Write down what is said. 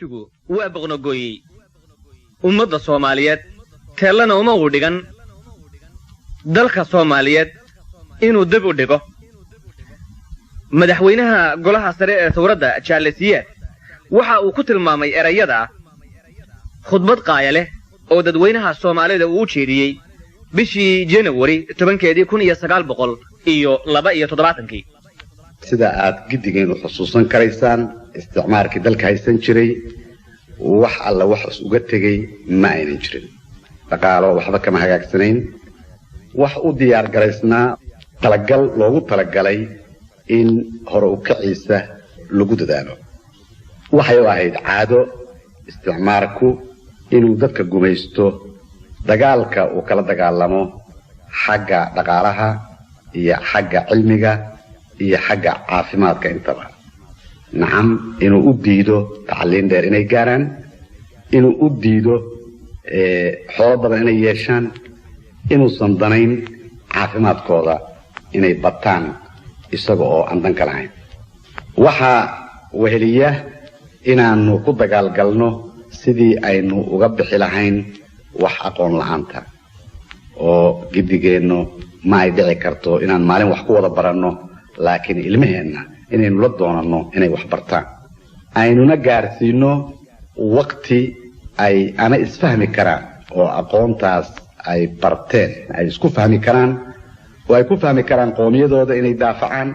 Waa boqnogooyey ummadda Soomaaliyeed, teellana uma uu dhigan dalka Soomaaliyeed inuu dib u dhigo. Madaxweynaha golaha sare ee sawradda Jaalesiyaad waxa uu ku tilmaamay erayada khudbad qaaya leh oo dadweynaha Soomaalida uu u jeediyey bishii Janawari 10-keedii 1972-kii. Sida aad giddigeen u xusuusan karaysaan, isticmaarkii dalka haysan jiray wax alla wax is uga tegey ma aynan jirin. Dhaqaalo waxba kama hagaagsanayn, wax u diyaar garaysnaa talagal loogu talagalay in hore u kaciisa lagu dadaalo. Waxay u ahayd caado isticmaarku inuu dadka gumaysto, dagaalka uu kala dagaalamo xagga dhaqaalaha iyo xagga cilmiga iyo xagga caafimaadka intaba. Nacam, inuu u diido tacliin dheer inay gaaraan, inuu u diido xoolo badan inay yeeshaan, inuusan danayn caafimaadkooda inay bataan, isaga oo aan dan ka lahayn. Waxaa weheliya inaannu ku dagaalgalno sidii aynu uga bixi lahayn wax aqoon la'aanta, oo giddigeennu ma ay dhici karto inaan maalin wax ku wada baranno, laakiin ilmaheenna inaynu la doonanno inay wax bartaan, aynuna gaarsiino wakti ay ama isfahmi karaan oo aqoontaas ay barteen ay isku fahmi karaan oo ay ku fahmi karaan qoomiyadooda inay daafacaan.